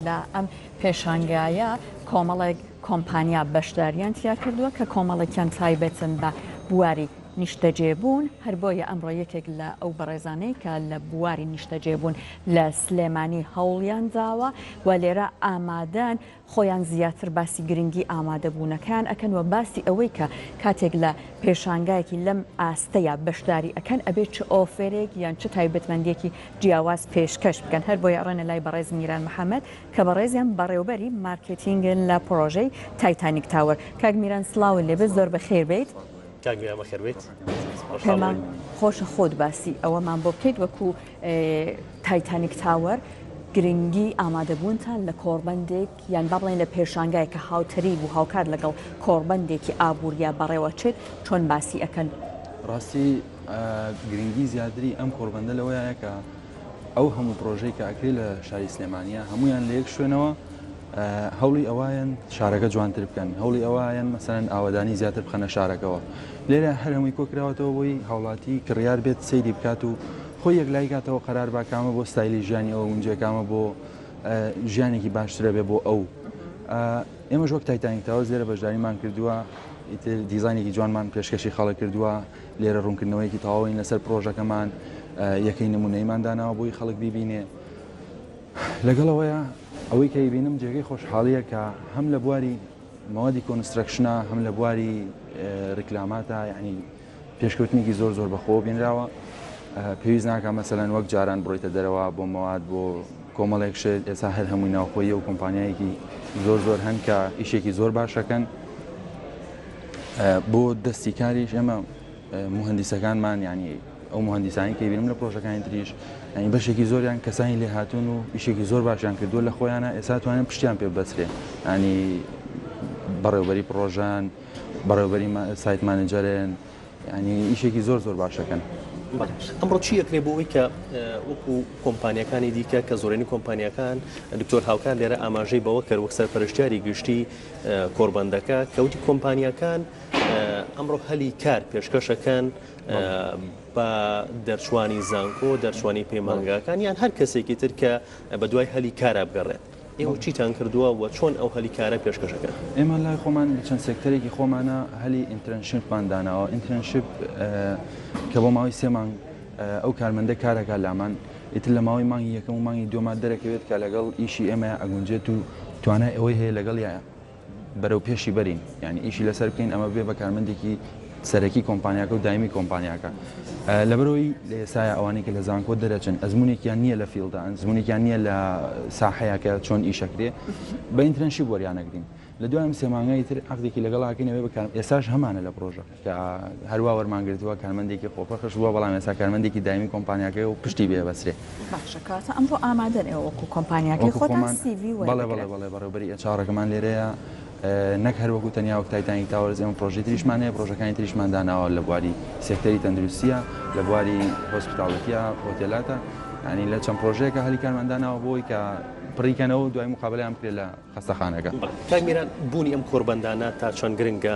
لە ئەم پێشانگایە کۆمەڵێک کۆمپانیا بەشداریان تیا کردووە کە کۆمەڵێکیان تایبەتن بە بواری نیشتەجێبوون، هەر بۆیە ئەمڕۆ یەکێک لە ئەو بەڕێزانەی کە لە بواری نیشتەجێبوون لە سلێمانی هەوڵیان داوە و لێرە ئامادەن خۆیان زیاتر باسی گرنگی ئامادەبوونەکەیان ئەکەن و باسی ئەوەی کە کاتێک لە پێشانگایەکی لەم ئاستەیا بەشداری ئەکەن ئەبێ چ offer ێک یان چ تایبەتمەندیەکی جیاواز پێشکەش بکەن هەر بۆیە ئەڕۆینە لای بەڕێز میران محەمەد کە بەڕێزیان بەڕێوبەری مارکێتینگن لە پڕۆژەی تایتانیک تاوەر کاک میران سڵاوت لێبێت زۆر بەخێر بێیت. کاک میران بەخێر بێیت. پێمان خۆشە خۆت باسی ئەوەمان بۆ بکەیت وەکو تایتانیک تاوەر گرنگی ئامادەبوونتان لە کۆڕبەندێک یان با بڵێین لە پێشانگایەک کە هاوتەریب و هاوکات لەگەڵ کۆڕبەندێکی ئابوورییا بەڕێوەچێت چۆن باسی ئەکەن؟ ڕاستی گرنگی زیاتری ئەم کۆڕبەندە لەوەیە کە ئەو هەموو پرۆژەی کە ئەکرێ لە شاری سلێمانە هەمویان لە یەک شوێنەوە هەوڵی ئەوایەن شارەکە جوانتر بکەن هەوڵی ئەوایەن مەسەرەن ئاوەدانی زیاتر بخەنە شارەکەوە لێرە هەر هەمووی کۆکراوەتەوە بۆی هاوڵاتی کڕیار بێت سەیری بکات و خۆی یەکلایی کاتەوە قەرار با کامە بۆ ستایلی ژیانی ئەو گونجێ کامە بۆ ژیانێکی باشترە بێ بۆ ئەو ئێمەش وەک تایتانیک تاوەرز لێرە بەشداریمان کردووە ئیتر دیزانێکی جوانمان پێشکەشی خەڵک کردووە لێرە ڕوونکردنەوەیەکی تەواوین لەسەر پرۆژەکەمان یەکەی نمونەیمان داناوە بۆی خەڵک بیبینێ لەگەڵەوەیە ئەوەی کە بینم جێگەی خۆشحاڵیە کە هەم لە بواری مەوادی construction ا هەم لە بواری ڕیکلاماتا یعنی پێشکەوتنێکی زۆر زۆر بەخۆوە بینراوە پێویست ناکە مەسەلەن وەک جاران بڕۆیتە دەرەوە بۆ مەواد بۆ کۆمەڵێک شت ئێستا هەر هەمووی ناوخۆیە و کۆمپانیایەکی زۆر زۆر هەن کە ئیشێکی زۆر باشەکەن بۆ دەستی کاریش ئێمە مهندسەکانمان ینی ئەو مهندسانی کە بینم لە پرۆژەکانی تریش ینی بەشێکی زۆریان کەسانی لێ هاتوون و ئیشێکی زۆر باشیان کردووە لە خۆیانە ئێستا توانن پشتیان پێ بەسرێ ینی بەڕێوبەری پرۆژان بەڕێوبەری site manager ن یانی ئیشێکی زۆر زۆر باشەکەن. ئەمڕۆ چی ئەکرێ بۆ ئەوەی کە وەکو کۆمپانیەکانی دیکە کە زۆرینی کۆمپانیەکان دکتۆر هاوکار لێرە ئاماژەی بەوە کرد وەک سەرپەرشتیاری گشتی کۆربەندەکە کەوتی کۆمپانیەکان ئەمڕۆ هەلی کار پێشکەشەکەن بە دەرچوانی زانکۆ دەرچوانی پەیمانگاکان یان هەر کەسێکی تر کە بە دوای هەلی کارا بگەڕێت. ئێوە چیتان کردووە و چۆن ئەو هەلی کارە پێشکەش ئەکەن؟ ئێمە لای خۆمان لە چەند sector ێکی خۆمانە هەلی internship مان داناوە، internship کە بۆ ماوەی سێ مانگ ئەو کارمەندە کارەکە لامان ئیتر لە ماوەی مانگی یەکەم و مانگی دووەما دەرەکەوێت کە لەگەڵ ئیشی ئێمە ئەگونجێت و توانای ئەوەی هەیە لەگەڵ بەرەو پێشی بەرین یانی ئیشی لەسەر بکەین ئەمە بێ بە کارمەندێکی سەرەکی کۆمپانیاکە و دایمی کۆمپانیاکە لەبەرەوەی لە ئێسایا ئەوانەی کە لە زانکۆ دەرەچن ئەزمونێکیان نییە لە field ا ئەزمونێکیان نییە لە ساحەیەکە چۆن ئیشەکرێ بە internship وەریانەگرین لە دوای ئەم سێ مانگەی تر عەقدێکی لەگەڵاکەین ئەوێ بە ئێساش هەمانە لە پرۆژە کە هەروا وەرمانگرتووە کارمەندێکی خۆپەخش بووە بەڵام ئێستا کارمەندێکی دایمی کۆمپانیاکەیە و پشتی پێ بەسرێ. باشە کەواتە ئەمڕۆ ئامادەن ئێوە وەکو کۆمپانیاکەی خۆتان CV وەربگرن؟ بەڵێ بەڵێ بەڵێ بەڕێوبەری HR ەکەمان لێرەیە نەک هەر وەکو تەنیا وەک تایتانیک تاوەرز ئێمە پرۆژەی تریشمان هەیە پرۆژەکانی تریشمان داناوە لە بواری سێکتەری تەندروستیە لە بواری hospitality ە هۆتێلاتە یانی لە چەند پرۆژەیەکە هەلی کارمان داناوە بۆی کە پڕیکەنەوە دوای مقابلیان بکرێت لە خەستەخانەکە. کاک میران بوونی ئەم کۆربەندانە تا چەند گرنگە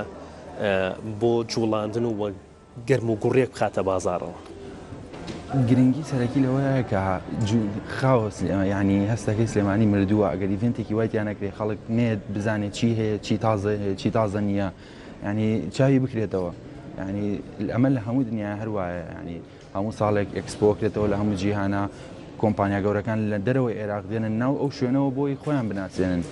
بۆ جوڵاندن و گەرم و گوڕێک بخاتە بازاڕەوە؟ گرنگی سەرەکی لەوەیە کە خاوە یانی هەستەکەی سلێمانی مردووە ئەگەر event ێکی وای تیا نەکرێ خەڵک نێت بزانێت چی هەیە چی تازە هەیە چی تازە نییە ینی چاوی بکرێتەوە ینی ئەمە لە هەموو دنیا هەروایە ینی هەموو ساڵێک ئێکسپۆ کرێتەوە لە هەموو جیهانا، کۆمپانیا گەورەکان لە دەرەوەی عێراق دێنە ناو ئەو شوێنەوە بۆی خۆیان بناسێنن.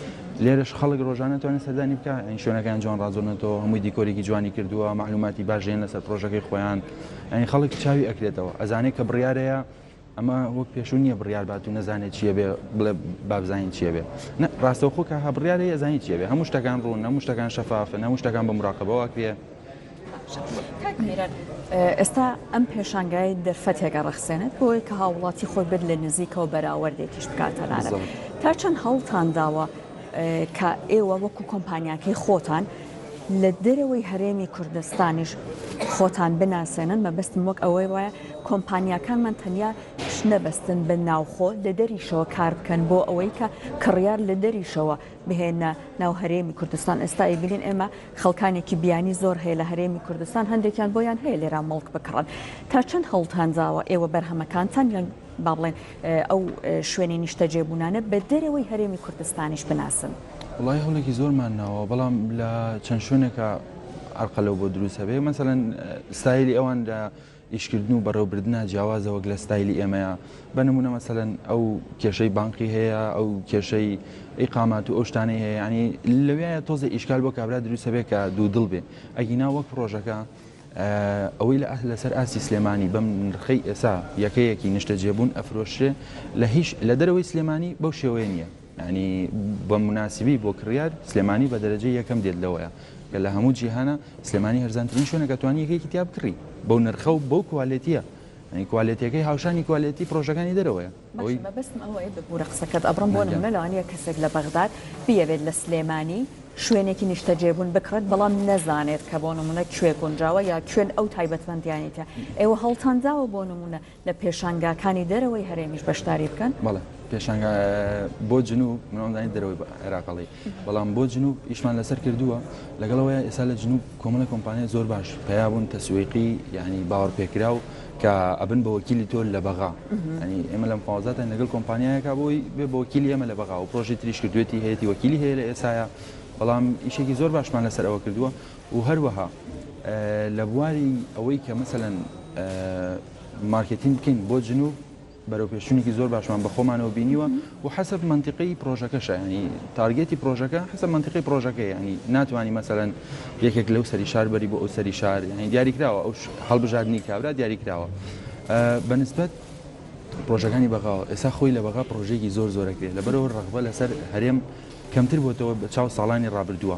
لێرەش خەڵک ڕۆژانە توانێت سەردانی بکا، یانی شوێنەکەیان جوان ڕازۆنێتەوە، هەمووی دیکۆرێکی جوانی کردووە، مەعلوماتی باش دێن لەسەر پرۆژەکەی خۆیان، یانی خەڵک چاوی ئەکرێتەوە، ئەزانێت کە بڕیارەیە، ئەمە وەک پێشوو نییە بڕیار بات و نەزانێت چییە بێ بڵێ با بزانین چییە بێ. نا ڕاستەوخۆ کە بڕیارەیە ئەزانی چییە بێ، هەموو شتەکان ڕوون، هەموو شتەکان شەفافن، هەموو شتەکان بە موراقەبەوە ئەکرێ. کاک میران ئێستا ئەم پێشانگای دەرفەتێک ئەڕەخسێنێت بۆ ئەوەی کە هاوڵاتی خۆی بێت لە نزیکەوە بەراوردێکیش بکات تەنانەت تا چەند هەوڵتان داوە کە ئێوە وەکو کۆمپانیاکەی خۆتان لە دەرەوەی هەرێمی کوردستانیش. خۆتان بناسێنن، مەبەستم وەک ئەوەی وایە کۆمپانیاکانمان تەنیا پشت نەبەستن بە ناوخۆ لە دەریشەوە کار بکەن بۆ ئەوەی کە کڕیار لە دەریشەوە بهێنە ناو هەرێمی کوردستان ئێستا ئەیبینین ئێمە خەڵکانێکی بیانی زۆر هەیە لە هەرێمی کوردستان هەندێکیان بۆیان هەیە لێرە مڵک بکڕن تا چەند هەوڵتان داوە ئێوە بەرهەمەکانتان یان با بڵێن ئەو شوێنی نیشتەجێبوونانە بە دەرەوەی هەرێمی کوردستانیش بناسن؟ وەڵایی هەوڵێکی زۆرمان ناوە بەڵام لە چەند شوێنێکە ئەرقەلەو بۆ دروست هەبێ مەسەلەن ستایلی ئەوان لە ئیشکردن و بەڕێوەبردنا جیاوازە وەک لە ستایلی ئێمەیە بە نمونە مەسەلەن ئەو کێشەی بانقی هەیە ئەو کێشەی ئیقامات و ئەو شتانەی هەیە ینی لەوێ تۆزێ ئیشکال بۆ کابرا دروست هەبێ کە دوودڵ بێ ئەگینا وەک پڕۆژەکە ئەوەی لە لەسەر ئاستی سلێمانی بەم نرخەی ئێسا یەکەیەکی نیشتەجێبوون ئەفرۆشرێ لە هیچ لە دەرەوەی سلێمانی بەو شێوەیە نییە یانی بە موناسبی بۆ کڕیار سلێمانی بە دەرەجەی یەکەم دێت لەوەیە کە لە هەموو جیهانە سلێمانی هەرزانترین شوێنە کە توانی یەکەیەکی تیا بکڕی بەو نرخە و بەو کوالێتیە یانی کوالێتیەکەی هاوشانی کوالێتی پڕۆژەکانی دەرەوەیە. باشە مەبەستم ئەوەیە ببورە قسەکەت ئەبڕم بۆ نمونە لەوانەیە کەسێک لە بەغداد بیەوێت لە سلێمانی شوێنێکی نیشتەجێبوون بکڕێت بەڵام نەزانێت کە بۆ نمونە کوێ گونجاوە یا کوێن ئەو تایبەتمەندیانەی تیا ئێوە هەوڵتان داوە بۆ نمونە لە پێشانگاکانی دەرەوەی هەرێمیش بەشداری بکەن؟ بەڵێ پێشانگا بۆ جنوب من وامزانی دەرەوەی عێراق ئەڵێی بەڵام بۆ جنوب ئیشمان لەسەر کردووە لەگەڵەوەی ئێستا لە جنوب کۆمەڵی کۆمپانیای زۆر باش پەیا بوون تەسویقی یعنی باوەڕپێکراو کە ئەبن بە وەکیلی تۆ لە بەغا ینی ئێمە لە مفاوەزاتان لەگەڵ کۆمپانیایەکە بۆی بێ بە وەکیلی ئێمە لە بەغا و پرۆژەی تریش کردوێتی هەیەی وەکیلی هەیە لە ئێسایا بەڵام ئیشێکی زۆر باشمان لەسەر ئەوە کردووە و هەروەها لە بواری ئەوەی کە مەسەلەن مارکێتین بکەین بۆ جنوب بەرەوپێشچوونێکی زۆر باشمان بە خۆمانەوە بینیوە و حەسەب مەنتیقەی پرۆژەکەشە ینی target ی پرۆژەکە حەسەب مەنتیقەی پرۆژەکە ینی ناتوانانی مەسەلەن یەکێک لەو سەری شار بەری بۆ ئەو سەری شار ینی دیاریکراوە ئەو هەڵبژاردنی کابرا دیاریکراوە بەنسبەت پرۆژەکانی بەغاوە ئێستا خۆی لە بەغا پرۆژێکی زۆر زۆرەکرێت لەبەرەوە ڕەغبە لەسەر هەرێم کەمتر بۆتەوە بە چاو ساڵانی ڕابردووە.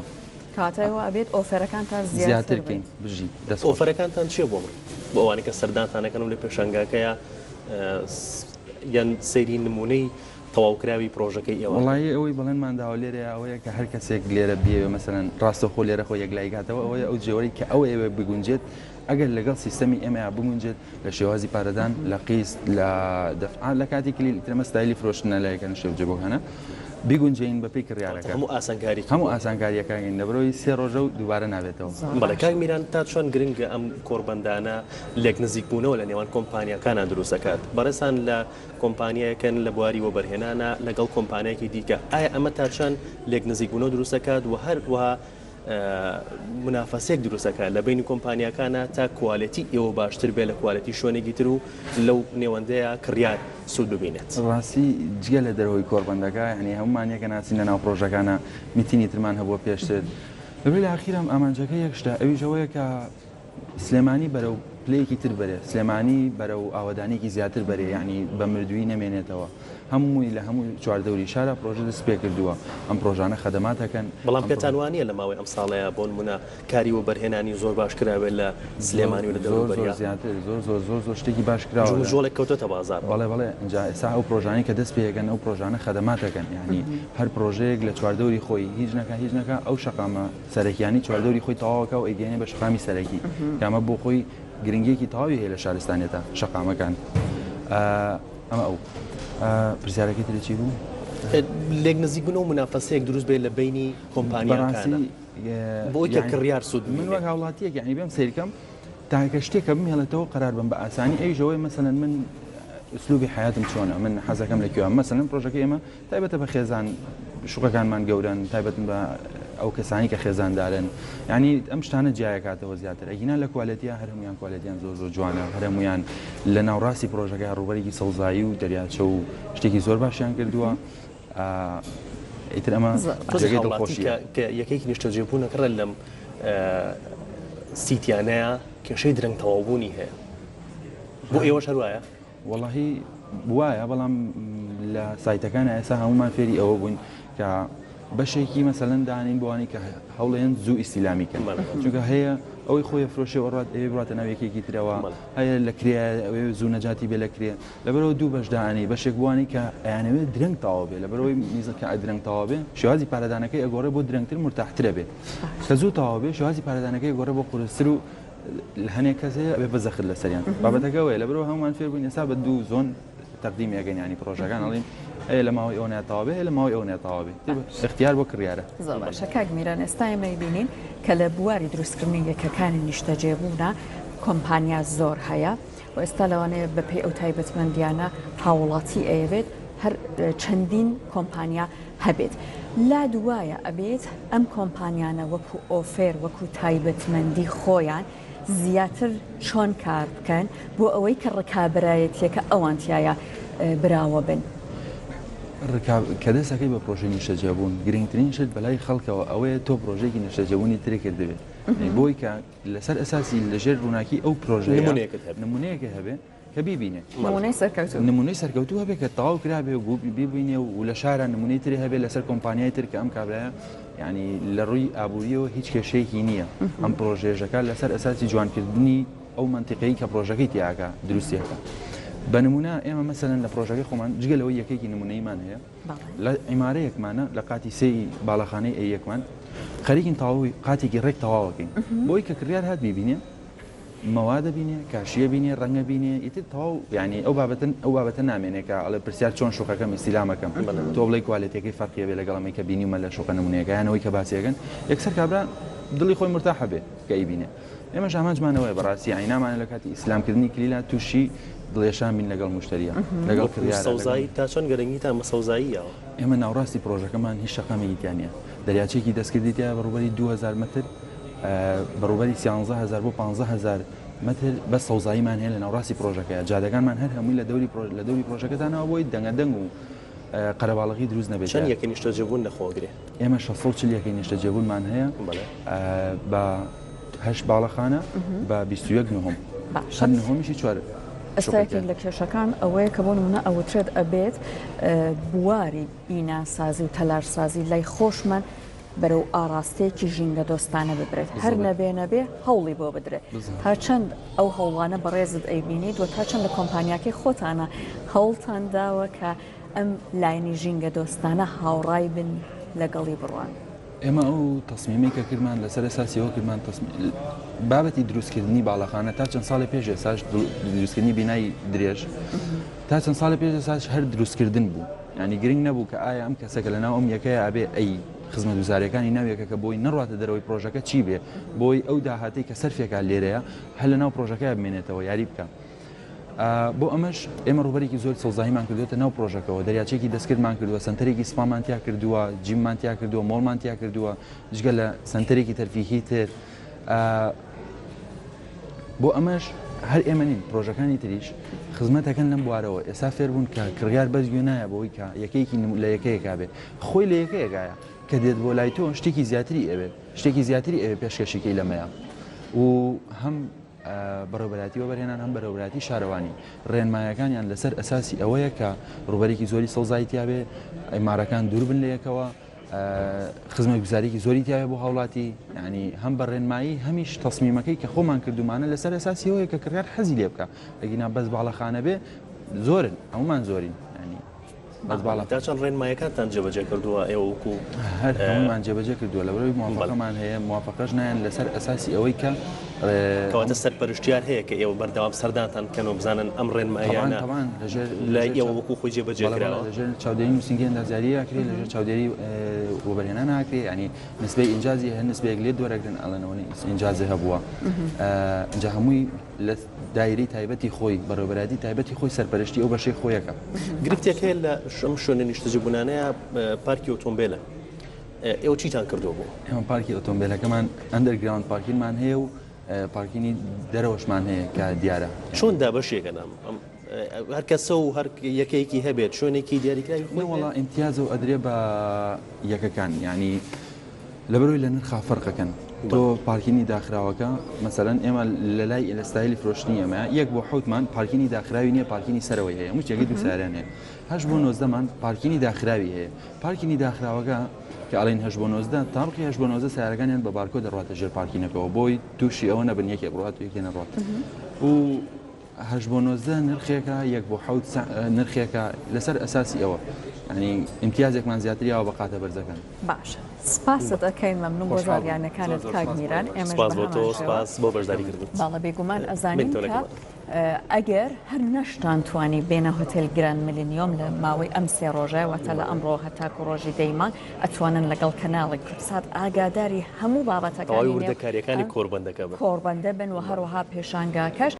کەواتە ئێوە ئەبێت ئۆفەرەکانتان زیاتر بکەین. بژی دەست خۆش. ئۆفەرەکانتان چیە بۆ من؟ بۆ ئەوانەی کە سەردانتان ئەکەن و لە پێشانگاکەیا یان سەیری نمونەی تەواوکراوی پرۆژەکەی ئێوە ئەکەن؟ وەڵایی ئەوەی بەڵێنمان داوە لێرەیا ئەوەیە کە هەر کەسێک لێرە بیەوێ مەسەلەن ڕاستەوخۆ لێرە خۆی یەکلایی کاتەوە ئەوەیە ئەو جێوەی کە ئەو ئەیەوێ بگونجێت ئەگەر لەگەڵ سیستەمی ئێمەیا بگونجێت لە شێوازی پارەدان لە قیست لە دەفعە لە کاتی کلیل ئیتر ئەمە ستایلی فرۆشتنە لە یەکە نشێوجێبۆکانە بیگونجێین بەپێی کڕیارەکە هەموو ئاسانکاریی هەموو ئاسانکارییەکانین لەبەرئەوەی سێ ڕۆژە و دووبارە نابێتەوە. بەڵێ کاک میران تا چەند گرنگە ئەم کۆڕبەندانە لێکنزیکبوونەوە لە نێوان کۆمپانیاکانا دروست دەکات؟ بەڕێزتان لە کۆمپانیایەکن لە بواری وەبەرهێنانە لەگەڵ کۆمپانیایەکی دیکە ئایا ئەمە تا چەند لێکنزیکبوونەوە دروست دەکات و هەروەها مونافەسەیەک دروست ئەکات لە بەینی کۆمپانیاکانا تا کوالێتی ئێوە باشتر بێت لە کوالێتی شوێنێکی تر و لەو نێوەندەیا کڕیار سوود ببینێت. ڕاستی جگە لە دەرەوەی کۆڕبەندەکە یانی هەموومان یەک ئەناسین لە ناو پڕۆژەکانا میتینی ترمان هەبووە پێشتر لەبەری لە ئاخیرا ئامانجەکە یەک شتە ئەویش ئەوەیە کە سلێمانی بەرەو پلەیەکی تر بەرێ، سلێمانی بەرەو ئاوەدانییەکی زیاتر بەرێ، یەعنی بە مردوویی نەمێنێتەوە. هەمووی لە هەموو چواردەوری شارا پرۆژە دەست پێ کردووە، ئەم پرۆژانە خەدەمات ئەکەن. بەڵام پێتان وا نییە لە ماوەی ئەم ساڵەیا بۆ نموونە کاری وەبەرهێنانی زۆر باش کراوێ لە سلێمانی و لە دەوروبەریا؟ زۆر زۆر زیاتر، زۆر زۆر زۆر زۆر شتێکی باش کراوە. جموجۆڵێک کەوتۆتە بازاڕەوە. بەڵێ بەڵێ، ئینجا ئێستا ئەو پرۆژانەی کە دەست پێ ئەکەن ئەو پرۆژانە خەدەمات ئەکەن، یەعنی هەر پرۆژەیەک لە چواردەوری خۆی هیچ نەکا هیچ نەکا ئەو شەقامە سەرەکیانەی چواردەوری خۆی تەواو ئەکا و ئەیگەیەنێ بە شەقامی سەرەکی کە ئەمە بۆ خۆی گرنگیەکی تەواوی هەیە لە شارستانیەتە شەقامەکان ئەمە ئەو پرسیارەکەی تری چی بوو؟ لێک نزیک بن و منافەسەیەک دروست بێت لە بینی کۆمپانیاکانە بۆی کە کڕیار سوود من وەک هاوڵاتیەک یعنی بێم سەیرکەم تاکە شتێک کە بمهێڵێتەوە قەرار بم بە ئاسانی ئەویش ئەوەیە مەسەلەن من ئسلوبی حیاتم چۆنە من حەزەکەم لە کوێ مەسەلەن پرۆژەکەی ئێمە تایبەتە بە خێزان شوقەکانمان گەورەن تایبەتن بە ئەو کەسانی کە خێزاندارن یعنی ئەم شتانە جیایەکاتەوە زیاتر ئەگینا لە quality یا هەر هەمویان quality یان زۆر زۆر جوانە هەر هەمویان لە ناوڕاستی پرۆژەکە ڕووبەرێکی سەوزایی و دەریاچە و شتێکی زۆر باشیان کردووە ئیتر ئەمە جێگەی دڵخۆشیە کە یەکێکی نیشتەجێبوونەکەڕە لەم سیتیانەیە کێشەی درەنگ تەواوبوونی هەیە بۆ ئێوەش هەروایە؟ وەڵاهی وایە بەڵام لە سایتەکان ئێستا هەمومان فێری ئەوە بووین کە بەشێکی مەسەلەن دانین بۆوانی کە هەوڵێن زوو ئیسیلامی کەن چونکە هەیە ئەوەی خۆی فرۆشێ وەڕات ئەوێ بڕاتە ناو یەکێکی ترەوە هەیە لە کرێ ئەوێ زوو نەجاتی بێ لە کرێ لەبەرەوە دوو بەش دانەی بەشێک بوانی کە ئەیانەوێت درەنگ تەواو بێ لەبەرەوەی میزەکە درەنگ تەواو بێ شێوازی پارەدانەکەی ئەگۆڕێ بۆ درەنگتر مرتاحترە بێ کە زوو تەواو بێ شێوازی پارەدانەکەی ئەگۆڕێ بۆ قورستر و. هەنێک کەس هەیە ئەبێ بە زەخت لەسەریان بابەتەکە ئەوەیە لەبەرئەوە هەموومان فێر بووین ئێستا بە دوو zone تەقدیمی ئەکەین یانی پڕۆژەکان ئەڵێین ئەیە لە ماوەی ئەوەنە تەواو بێ لە ماوەی ئەوەنە تەواو بێ ئیختیار بۆ کڕیارە. زۆر باشە کاک میران ئێستا ئێمە ئەیبینین کە لە بواری دروستکردنی یەکەکانی نیشتەجێبوونا کۆمپانیا زۆر هەیە و ئێستا لەوانەیە بەپێی ئەو تایبەتمەندیانە هاووڵاتی ئەیەوێت هەر چەندین کۆمپانیا هەبێت لات وایە ئەبێت ئەم کۆمپانیانە وەکو offer وەکو تایبەتمەندی خۆیان زیاتر چۆن کار بکەن بۆ ئەوەی کە ڕکابەرایەتیەکە ئەوان تیایا براوە بن؟ کە دەستەکەی بە پرۆژەی نیشتەجێبوون گرنگترین شت بەلای خەڵکەوە ئەوەیە تۆ پرۆژەیەکی نیشتەجێبوونی تری کردبێت بۆی کە لەسەر ئەساسی لەژێر ڕووناکی ئەو پرۆژەیە نمونەیەکت هەبێ کە بیبینێ. نمونەی سەرکەوتوو. نمونەی سەرکەوتوو هەبێ کە تەواو کرابێ و بیبینێ و لە شارا نمونەی تری هەبێ لەسەر کۆمپانیای تر کە ئەم کابرایە یانی لە ڕووی ئابووریەوە هیچ کێشەیەکی نییە ئەم پرۆژێژەکە لەسەر ئەساسی جوانکردنی ئەو مەنتیقەی کە پرۆژەکەی تیاکە دروستیەکە بە نمونە ئێمە مەسەلەن لە پرۆژەکەی خۆمان جگە لەوەی یەکێکی نمونەیمان هەیە لە عیمارەیەکمانە لە قاتی سێی باڵەخانەی ئەی یەکمان خەریکین تەواوی قاتێکی ڕێک تەواوەکەین بۆی کە کڕیار هات بیبینێ مەوادە بینێ کاشیە بینێ ڕەنگە بینێ ئیتر تەواو یانی ئەو بابەتە ئەو بابەتە نامێنێ کە ئەڵێ پرسیار چۆن شوقەکەم ئیستیلامەکەم تۆ بڵێی quality ەکەی فەرقیە بێ لەگەڵ ئەمەی کە بینیومە لە شوقە نمونەیەکە یان ئەوەی کە باسی ئەکەن یەکسەر کابرا دڵی خۆی مورتاحە بێ کە ئەیبینێ ئێمەش ئامانجمان ئەوەیە بەڕاستی یانی نامانێ لە کاتی ئیستیلامکردنی کلیلا تووشی دڵێشان بین لەگەڵ موشتەریە لەگەڵ کڕیارە لەگەڵ سەوزایی تا چەند گرنگیتان بە سەوزایی یاوە؟ ئێمە ناوڕاستی پڕۆژەکەمان هیچ شەقامێکی تیا نییە دەریاچەیەکی دەستکردی تیایە بە ڕووبەری 2000 مەتر بە ڕووبەری 13000 بۆ 15000 مەتر بەس سەوزاییمان هەیە لە ناوڕاستی پڕۆژەکەیە جادەکانمان هەر هەمووی لە دەوری لە دەوری پڕۆژەکە داناوە بۆی دەنگە دەنگ و قەرەباڵغی دروست نەبێت. چەند یەکەی نیشتەجێبوون لەخۆگرێ؟ ئێمە 640 یەکەی نیشتەجێبوونمان هەیە بە هەشت باڵەخانە بە 21 نهۆم باشە هەر نهۆمیشی چوار ئێستا یەکێک لە کێشەکان ئەوەیە کە بۆ نمونە ئەوترێت ئەبێت بواری بیناسازی و تەلارسازی لای خۆشمان بەرەو ئاڕاستەیەکی ژینگەدۆستانە ببرێت، هەر نەبێ نەبێ هەوڵی بۆ بدرێت. تا چەند ئەو هەوڵانە بەڕێزت ئەیبینیت و تا چەند لە کۆمپانیاکەی خۆتانە هەوڵتان داوە کە ئەم لایەنی ژینگەدۆستانە هاوڕای بن لەگەڵی بڕوان؟ ئێمە ئەو تەسمیمەی کە کردمان لەسەر ئەساسی ئەوە کردمان بابەتی دروستکردنی باڵەخانە تا چەند ساڵی پێش ئێستاش دروستکردنی بینای درێژ تا چەند ساڵی پێش ئێستاش هەر دروستکردن بوو یانی گرنگ نەبوو کە ئایا ئەم کەسە کە لەناو ئەم یەکەیە ئەبێ ئەی خزمەتگوزاریەکانی ناو یەکەکە بۆی نەڕواتە دەرەوەی پرۆژەکە چی بێ بۆی ئەو داهاتەی کە سەرفێکا لێرەیە هەر لەناو پرۆژەکەیا بمێنێتەوە یاری بکە بۆ ئەمەش ئێمە ڕووبەرێکی زۆر سەوزاییمان کردوێتە ناو پرۆژەکەوە دەریاچێکی دەستکردمان کردووە سنتەرێکی سپامان تیا کردووە جیممان تیا کردووە مۆڵمان تیا کردووە جگە لە سنتەرێکی تەرفیهی تر بۆ ئەمەش هەر ئێمە نین پرۆژەکانی تریش خزمەتەکەن لەم بوارەوە ئێستا فێربوون کە کڕیار بەس گوێ نایە بۆی کە یەکەیەکی لە یەکەیەکا بێ خۆی لە یەکەیەکایە کە دێت بۆ لای تۆ شتێکی زیاتری ئەوێت شتێکی زیاتری ئەوێ پێشکەشیکەی لەمەیە و هەم بەڕێوبەراتی وەبەرهێنان هەم بەرەوبراتی شارەوانی ڕێنمایەکانیان لەسەر ئەساسی ئەوەیە کە ڕووبەرێکی زۆری سەوزایی تیاابێ ئیمارەکان دوور بن لە یەکەوە خزمەتگوزاریکی زۆری تیاە بۆ هاوڵاتی یعنی هەم بە ڕێنمایی هەمیش تەسمیمەکەی کە خۆمان کردومانە لەسەر ئەساسیەوەیە کە کڕیار حەزی لێ بکە ئەگینا بەس باڵەخانە بێ زۆرن هەمومان زۆرین ینی بەس باڵا تا چەند ڕێنمایەکانتان جێبەجێ کردووە ئێوە وەکو هەر هەمومان جێبەجێ کردووە لەبەرەوەی موافقەمان هەیە موافقەش نایەن لەسەر ئەساسی ئەوەی کە کەواتە سەرپەرشتیار هەیە کە ئێوە بەردەوام سەردانتان بکەن و بزانن ئەم ڕێنماییانە لای ئێوە وەکو خۆی جێبەجێ کراوە؟ لەژێر چاودێری نووسینگەی ئەندازیاری ئەکرێ لەژێر چاودێری وەبەرهێنان ئاکرێ یعنی نسبەی ئینجازی هەر نسبەیەک لێت وەرەگرن ئەڵێن ئەوەنە ئینجازی هەبووە ئینجا هەمووی لە دایرەی تایبەتی خۆی بەڕێوەبەرایەتی تایبەتی خۆی سەرپەرشتی ئەو بەشەی خۆیەکە. گرفتێک هەیە لە ئەم شوێنە نیشتەجێبوونانەیە پارکی ئۆتۆمبێلە. ئێوە چیتان کردووە بۆ؟ ئێمە پارکی ئۆتۆمبێلەکەمان underground parking مان هەیە و parking ی دەرەوەشمان هەیە کە دیارە. چۆن دابەشیەکەن ئەم هەر کەسە و هەر یەکەیەکی هەبێت شوێنێکی دیاریکراوی خۆی وەڵا ئیمتیازە و ئەدرێ بە یەکەکان یعنی لەبەرەوەی لە نرخا فەرقەکەن تۆ parking ی داخراوەکە مەسەلەن ئێمە لە لای لە ستایلی فرۆشتنی ئێمە یەک بۆ حوتمان parking ی داخراوی نییە parking ی سەرەوەی هەیە هەموو جێگەی دوو سیارەیان هەیە هەشت بۆ نۆزدەمان parking ی داخراوی هەیە parking ی داخراوەکە کە ئەڵێن هەشت بۆ 19 تابقی هەشت بۆ 19 سیارەکانیان بە بارکۆ دەڕاتە ژێر parking ەکەوە بۆی تووشی ئەوە نەبن یەکێک بڕات و یەکێ نەڕات و. هەشت بۆ 19 نرخێکە یەک بۆ حەوت نرخێکە لەسەر ئەساسی ئەوە ینی ئیمتیازێکمان زیاتر یاوە بە قاتە بەرزەکان. باشە سپاست ئەکەین مەمنون بۆ زانیاریەکانت کاک میران ئێمەش سپاس بۆ تۆ سپاس بۆ بەشداری کردنت. بەڵێ بێگومان ئەزانین کە ئەگەر هەر نەشتان توانی بێنە هۆتێل گراند میلینیۆم لە ماوەی ئەم سێ ڕۆژە واتە لە ئەمڕۆ هەتاکو ڕۆژی دەی مانگ ئەتوانن لەگەڵ کەناڵی کوردسات ئاگاداری هەموو بابەتەکانی تەواوی وردەکاریەکانی کۆڕبەندەکە بن. کۆڕبەندە بن و هەروەها پێشانگاکەش.